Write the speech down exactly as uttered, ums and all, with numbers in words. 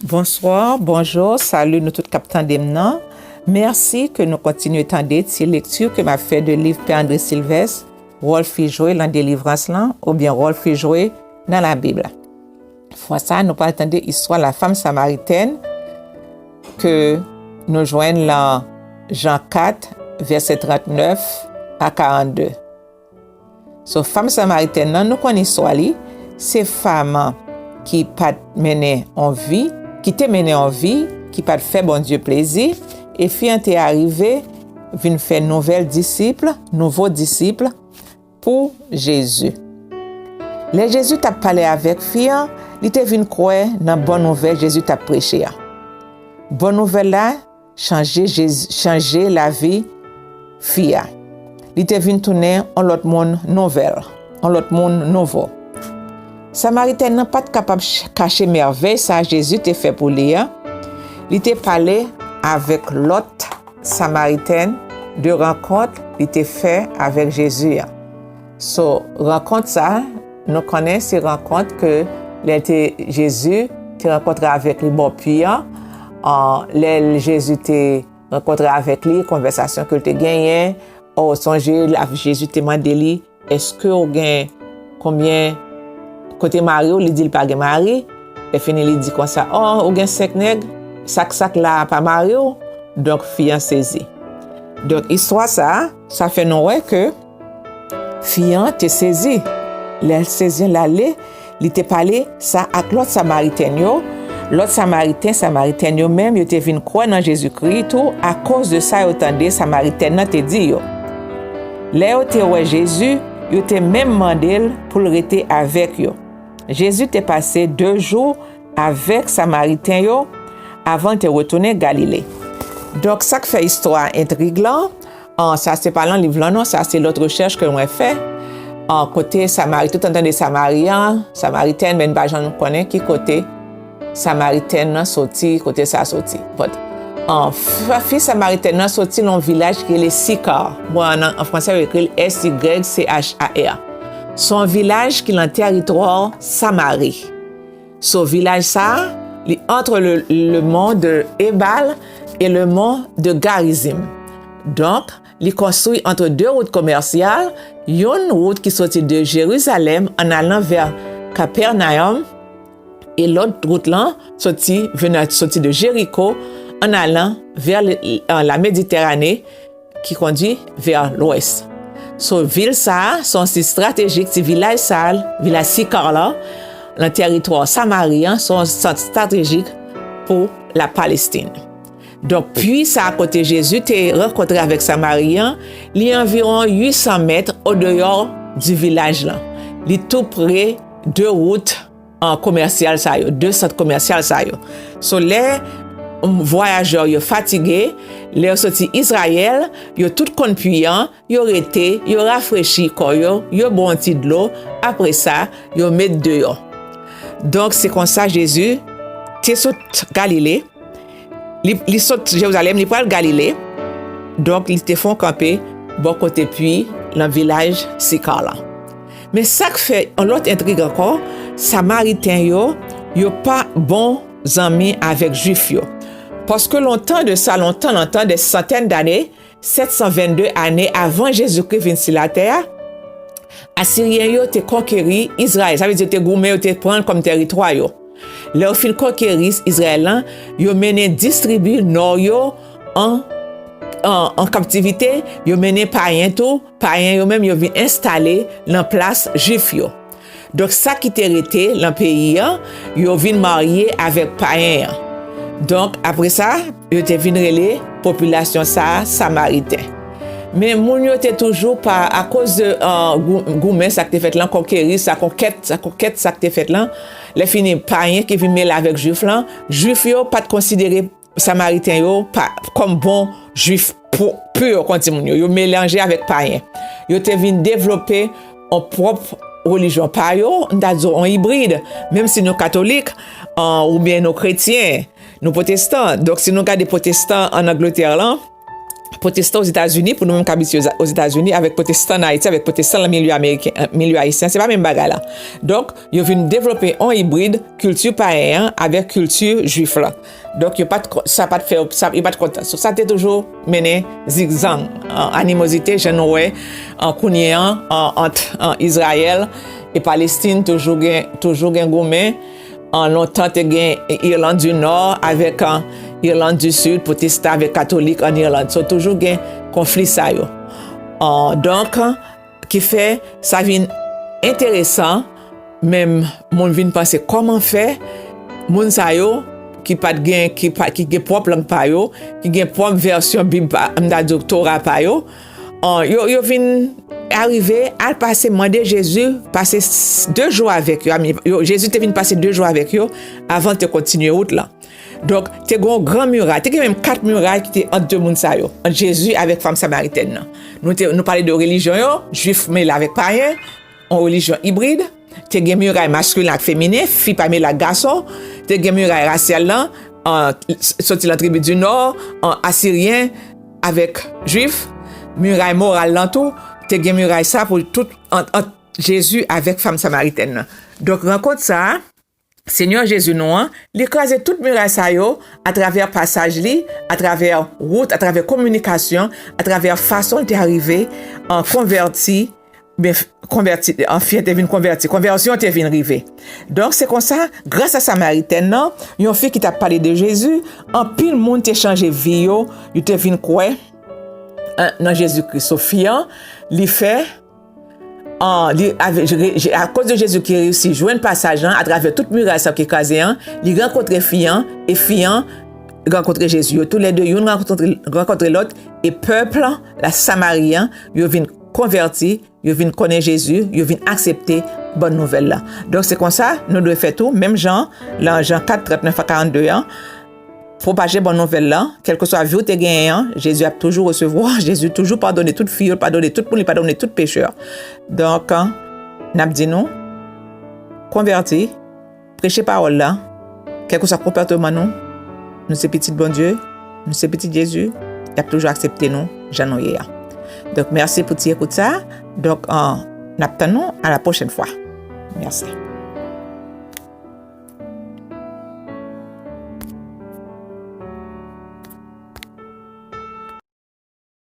Bonswa, bonjou, sali nou tout k ap tande m nan. Mèsi ke nou kontinye tande ti lekti ke m ap fè de liv Pè André Sylvestre, Wòl fi jwe nan delivrans lan, oubyen Wòl fi jwe nan Labib la. Fwa sa, nou pral tande istwa lafanm samaritèn ke nou jwenn lan Jan kat, vèsè trannèf a karannde. So, fanm samaritèn nan, nou konn istwa li. Se fanm ki pa t mennen yon vi, ki te mennen yon vi ki pa t fè Bondye plezi, e fi an te arive vin fè nouvèl disip, nouvo disip pou Jezi. Lè Jezi t ap pale avèk fi an, li te vin kwè nan bon nouvèl Jezi t ap preche a. Bon nouvèl la chanje Jezi, chanje lavi fi a. Li te vin tounen yon lòt moun nouvèl, yon lòt moun nouvo. Samaritèn nan pa t kapab ch- kache mèvèy sa Jezi te fè pou li an. Li te pale avèk lòt Samaritèn de rankont li te fè avèk Jezi an. So, rankont sa, nou konnen se rankont ke lè te Jezi te rankontre avèk li bò pi an, an, lè Jezi te rankontre avèk li, konvèsasyon ke l te genyen, o, sonje, la, Jezi te mande li, èske w gen konbyen, kote mari w? Li di l pa gen mari. Lè fini, li di konsa, o, ou gen senk nèg, sak sak la a pa mari w? Donk, fi an sezi. Donk, istwa sa a, sa fè nou wè ke fi an te sezi. Lè l sezi, l ale, li te pale sa ak lòt Samaritèn yo. Lòt Samariten, Samaritèn yo menm, yo te vin kwè nan Jezikri tou, akoz de sa yo tande Samaritèn nan te di yo. Lè yo te wè Jezi, yo te menm mande l pou l rete avèk yo. Jezi te pase de jou avèk Samariten yo avan l te retounen Galile. Donk, sa k fè istwa a entrig lan, an, sa se pa nan liv lan non, sa se lòt rechèch ke mwen fè. An, kote Samari, tout antan de Samari an, Samaritèn, men n pa janm konnen ki kote Samaritèn nan soti, kote sa soti. But, an, f- fi Samaritèn nan soti nan yon vilaj ki rele Sikar. Bon, an, an fransè, yo ekri l S Y C H A R. Se yon vilaj ki nan tèritwa Samari. So, vilaj sa a, li antre le, le mont de Ebal e le mont de Garizim. Donk, li konstwi antre de wout komèsyal, yon wout ki soti de Jerizalèm an alan vè Kapènayòm, e lòt wout lan soti, vin soti de Jeriko an alan vè le- la Meditèrane, ki kondui vè lwès. So, vil sa a, se yon sit estratejik, ti vilaj sa a, vilaj Sikar la, nan tèritwa Samari an, se yon sant estratejik pou la Palestin. Donk, pwi sa a kote Jezi te rankontre avèk Samari an, li anviwon uit san mèt odeyò di vilaj lan. Li tou pre de wout an, komèsyal sa yo, de sant komèsyal sa yo. So, lè, um, vwayajè yo fatige, lè yo soti Izrayèl, yo tout konn pwi an, yo rete, yo rafrechi kò yo, yo bwè yon ti dlo, apre sa, yo met deyò. Donk, se konsa Jezi te sot Galile, li, li sot Jerizalèm, li pral Galile. Donk, li te fè yon kanpe bò kote pwi lan vilaj Sikar lan. Men sa k fè yon lòt entrig ankò, Samariten yo, yo pa bon zanmi avèk Jwif yo. Paske lontan de sa, lontan, lontan, de santèn dane, sèt san vennde ane avan Jezikri vin si latè a, Asiryen yo te konkeri Izrayèl. Sa vle di yo te goumen, yo te pran l kòm tèritwa yo. Lè yo fin konkeri Izrayèl lan, yo mennen dis tribi nò yo an, an, an kaptivite, yo mennen payen tou, payen yo menm yo vin enstale nan plas Jwif yo. Donk, sa ki te rete nan peyi an, yo vin marye avèk payen an. Donk, apre sa, yo te vin rele popilasyon sa a Samariten. Men moun yo te toujou pa, akoz de, uh, gou- goumen sa k te fèt lan, konkeri sa, konkèt sa, konkèt sa k te fèt lan, lè fini payen ki vin mele avèk Jwif lan, Jwif yo pa t konsidere Samariten yo pa, kòm bon Jwif pu- pur, kon di moun yo. Yo melanje avèk payen. Yo te vin devlope yon pwòp relijyon pa yo, m ta di yon ibrid, menm si nou katolik, an, oubyen nou kretyen, nou pwotestan. Donk, si nou gade pwotestan an Angletè lan, pwotestan Ozetazini, pou nou menm k abitye Oza- Ozetazini, avèk pwotestan an Ayiti, avèk pwotestan nan milye ameriken, milye ayisyen, se pa menm bagay la. Donk, yo vin devlope yon ibrid kilti payen an avèk kilti jwif la. Donk, yo pa t, sa pa t fè, sa, yo pa t kontan. So, sa te toujou mennen zigzag, an, animozite, jan nou wè, an, kounye an, an, ant, an, Izrayèl e Palestin, toujou gen, toujou gen goumen. An, lontan te gen Irland du Nord avèk, an, Irland du Sud, pwotestan avèk katolik an Irland. So, toujou gen konfli sa yo. An, donk, ki fè sa vin enteresan, menm moun vin panse kòman fè moun sa yo ki pa t gen, ki pa, ki gen pwòp lang pa yo, ki gen pwòp vèsyon Bib pa, m ta di w, Tora pa yo, an, yo, yo vin arive al pase, mande Jezi pase s- de jou avèk yo. Ami, yo, Jezi te vin pase de jou avèk yo avan l te kontinye wout lan. Donk, te gen yon gran miray. Te gen menm kat miray ki te ant de moun sa yo, ant Jezi avèk fanm samaritèn nan. Nou te, nou pale de relijyon yo, jwif mele avèk payen, yon relijyon ibrid. Te gen miray maskilen ak feminen, fi pa mele ak gason. Te gen miray rasyal lan, an, soti lan tribi di Nò, an, asiryen avèk jwif. Miray moral lan tou, te gen miray sa pou tout ant, ant Jezi avèk fanm samaritèn nan. Donk, rankont sa a, Senyè Jezi nou an, li kraze tout miray sa yo atravè pasaj li, atravè wout, atravè kominikasyon, atravè fason l te arive, an, konvèti, ben, konvèti, an, fi an te vin konvèti, konvèsyon te vin rive. Donk, se konsa, gras a Samaritèn nan, yon fi ki t ap pale de Jezi, anpil moun te chanje vi yo, yo te vin kwè, an, nan Jezi Kris. So, fi an, li fè An, li, ave- je- je- akoz de Jezi ki reyisi jwenn pasaj lan atravè tout miray sa ki kraze an, li rankontre fi an, e fi an rankontre Jezi. Yo toulède, youn rankontre, rankontre lòt, e pèp la Samari an, yo vin konvèti, yo vin konnen Jezi, yo vin aksepte bòn nouvèl la. Donk, se konsa nou dwe fè tou, menm jan, lan Jan kat, trannèf a karannde an, pwopaje bòn nouvèl la, kèlkeswa vi w te genyen an, Jezi ap toujou resevwa, Jezi toujou padone tout fi yo, l padone tout moun, li padone tout pechè. Donk, n ap di nou, konvèti, preche pawòl la, kèlkeswa konpòtman nou, nou se pitit Bondye, nou se pitit Jezi, l ap toujou aksepte nou jan nou ye a. Donk, mèsi pou ti ekout sa. Donk, an, n ap tann nou a la pwochèn fwa. Mèsi.